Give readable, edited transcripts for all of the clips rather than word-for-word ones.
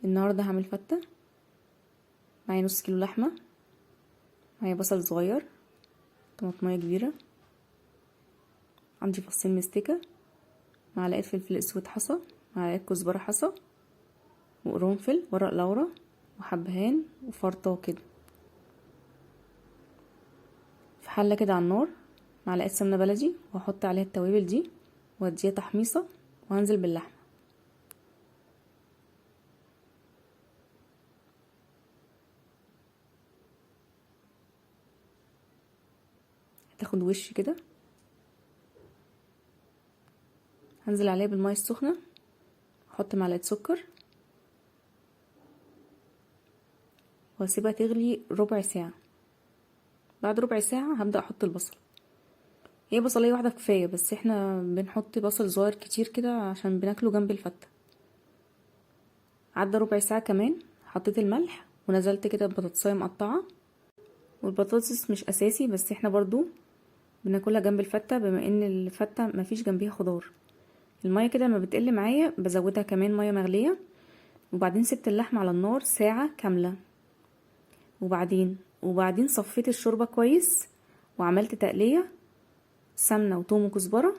النهاردة هعمل فتة. معايا نص كيلو لحمة، معايا بصل صغير، طماطمية كبيرة، عندي فصين مستكة، معلقة فلفل اسود حصى، معلقة كزبرة حصى، وقرنفل، ورق لورا، وحبهان، وفرطة كده. في حلة كده على النار معلقة سمنة بلدي، واحط عليها التوابل دي واديها تحميصة، وهنزل باللحمة. هتاخد وش كده. هنزل عليها بالمية السخنة، احط معلقة سكر، واسيبها تغلي ربع ساعة. بعد ربع ساعة هبدأ احط البصل. هي بصلية واحدة كفاية، بس احنا بنحط بصل صغير كتير كده عشان بناكله جنب الفتة. عدى ربع ساعة كمان، حطيت الملح ونزلت كده ببطاطساية مقطعة. والبطاطس مش اساسي، بس احنا برضو بناكلها جنب الفتة، بما ان الفتة مفيش جنبيها خضار. المية كده لما بتقل معايا بزودها كمان مية مغلية. وبعدين سبت اللحمة على النار ساعة كاملة، وبعدين صفيت الشوربة كويس، وعملت تقلية سمنة وتوم وكزبرة،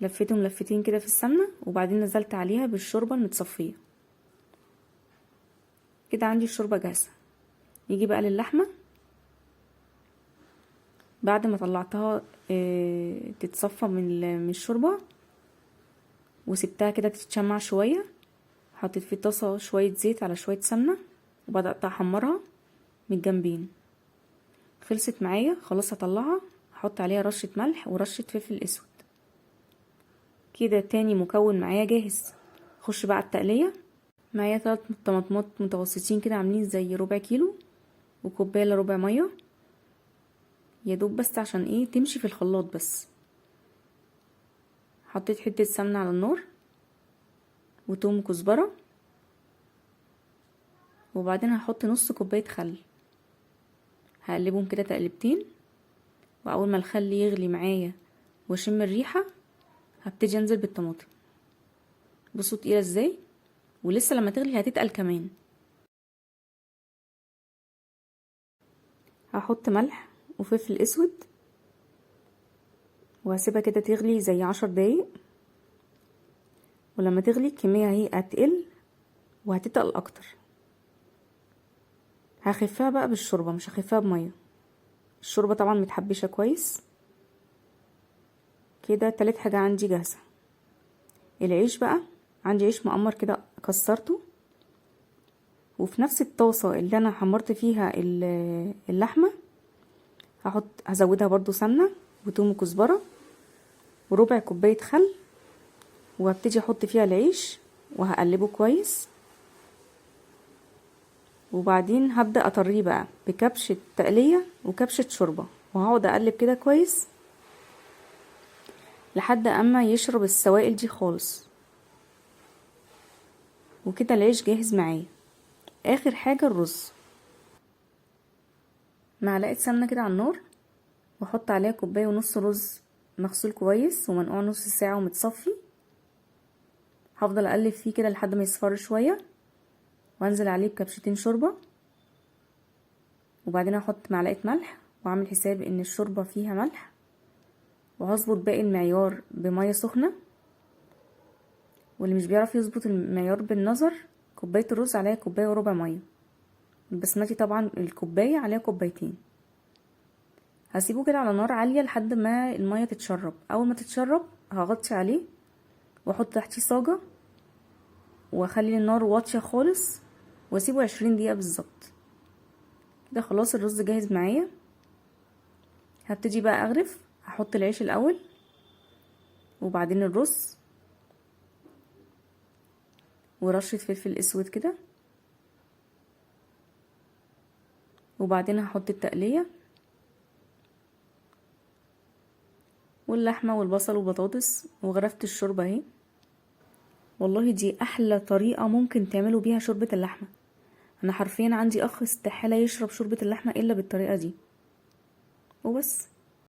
لفيتهم لفتين كده في السمنة، وبعدين نزلت عليها بالشوربة المتصفية. كده عندي الشوربة جاهزة. نيجي بقى للحمة. بعد ما طلعتها تتصفى من الشوربة، وسبتها كده تتشمع شوية، حطيت في طاسة شوية زيت على شوية سمنة، وبدأت أحمرها من الجنبين. خلصت معايا خلاص، هطلعها، هحط عليها رشة ملح ورشة فلفل اسود. كده تاني مكون معايا جاهز. خش بقى على التقلية. معايا 3 طماطمات متوسطين كده، عاملين زي ربع كيلو، وكوباية الا ربع مية، يا دوب بس عشان تمشي في الخلاط بس. حطيت حتة سمنة على النار وتوم وكزبرة، وبعدين هحط نص كوباية خل، هقلبهم كده تقلبتين. واول ما الخل يغلي معايا واشم الريحة هبتدي انزل بالطماطم. بصوا تقيلة ازاي، ولسه لما تغلي هتتقل كمان. هحط ملح وفلفل اسود، وهسيبها كده تغلي زي 10 دقايق. ولما تغلي الكمية هي هتقل وهتتقل اكتر. هخفها بقى بالشوربة، مش هخفها بمية. الشوربة طبعا متحبشة كويس. كده تالت حاجة عندي جاهزة. العيش بقى عندي عيش مقمر كده كسرته، وفي نفس الطاسة اللي انا حمرت فيها اللحمة هزودها برضو سمنة وتوم وكزبرة وربع كوباية خل، وهبتدي احط فيها العيش وهقلبه كويس. وبعدين هبدأ اطريه بقى بكبشة تقلية وكبشة شوربة، وهقعد اقلب كده كويس لحد اما يشرب السوائل دي خالص. وكده العيش جاهز معايا. اخر حاجة الرز. معلقة سمنة كده على النار، واحط عليها كوباية ونص رز مغسول كويس ومنقوع نص ساعة ومتصفي. هفضل اقلب فيه كده لحد ما يصفر شوية، وانزل عليه بكبشتين شوربة، وبعدين احط معلقة ملح، واعمل حساب ان الشوربة فيها ملح، وهظبط باقي المعيار بمية سخنة. واللي مش بيعرف يظبط المعيار بالنظر، كوباية الرز عليها كوباية وربع مية، البسمتي طبعا الكوباية عليها كوبايتين. هسيبه كده على نار عالية لحد ما المية تتشرب. اول ما تتشرب هغطي عليه واحط تحتيه صاجة، واخلي النار واطية خالص، واسيبه 20 دقيقة بالظبط. كده خلاص الرز جاهز معايا. هبتدي بقى اغرف. هحط العيش الاول وبعدين الرز ورشة فلفل اسود كده، وبعدين هحط التقلية واللحمة والبصل والبطاطس وغرفت الشوربة اهي. والله دي احلى طريقة ممكن تعملوا بيها شوربة اللحمة. انا حرفيا عندي اخ استحالة يشرب شوربة اللحمة الا بالطريقة دي. وبس.